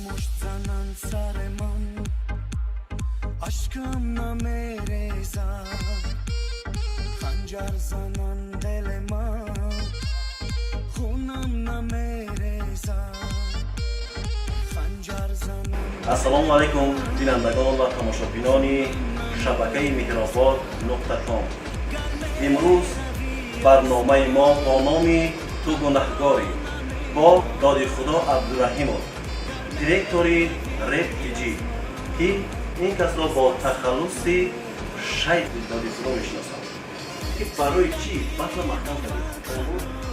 Мушт зананд сари ман, ашкам намерезад. Ханҷар зананд дили ман, хунам намерезад. Ханҷар зананд. Ассалому алайкум, бинандагон ва тамошобинони шабакаи Меҳробод.ком. Имрӯз барномаи мо бо номи «Ту гунаҳгорӣ» бо Доди Худо Абдураҳимов, директори Реп Тиҷӣ, ки ин касро бо тахаллуси Шайх Доди Худо мешиносанд, ки барои чӣ батла маҳкам кардед?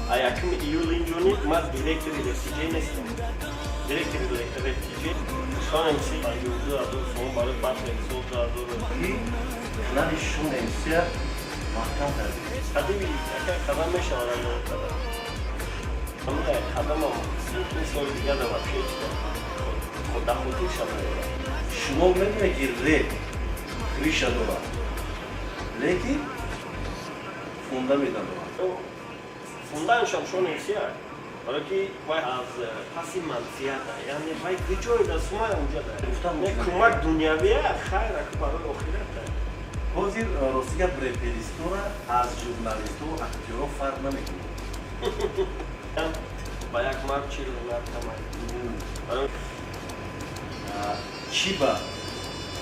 А 1 июл инҷониб ман директори РФТЖ нестам. Директори РФТЖ Шон МС 52 000 сомон барои батли сол 2000. Ки канали Шон МС маҳкам кардед? Қадими яка қадам мешавад, ано қадам. Ҳамин қадамам ин соли дигар да вообще чида. Худ да хотир шава. Шумо медонед, ки реп крыша дорад, лекин фундамент надорад. Фундаментшам Шон МС, барои ки вай аз паси манфиата, яъне вай куҷое да сумай онҷа да. Гуфтам. Не кӯмак дунявия, хайр, аку барои охирата. Ҳозир, рости гап, реперистора аз журналисту актёро фарқ намекунад. Ба як мард 40 ҳунар камай. Барои Чӣ ба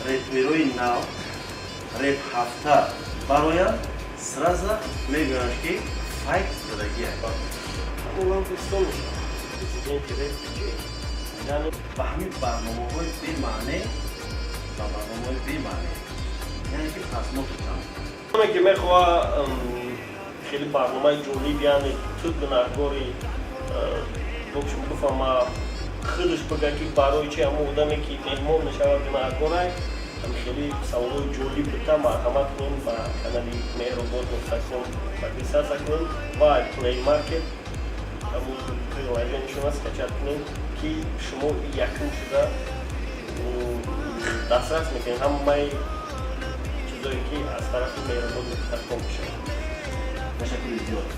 реперои нав реп ҳафта бароянд, сразу мегӯянд, ки файт задагия? Ҳамон пристон мешавад. Президенти Реп яъне. Ба ҳамин барномаҳои бемаъне, ба барномаҳои бемаъне, яъне ки просмотр кам. Оне ки мехоҳа хеле барномаи ҷолиб, яъне «Ту гунаҳгори», в общем, бифаҳма, худаш бага, ки барои чи ҳамон одаме, ки меҳмон мешавад, гунаҳгорай, ҳам хеле саволҳои ҷолиб бита, марҳамат кунем, ба канали Меҳробод.ком подписаться кунем ва Play Market ҳамон приложениешона скачать кунем, ки шумо якум шуда дастрас мекунед ҳамаи чизое, ки аз тарафи Меҳробод.ком мешавад. Ташаккури зиёд.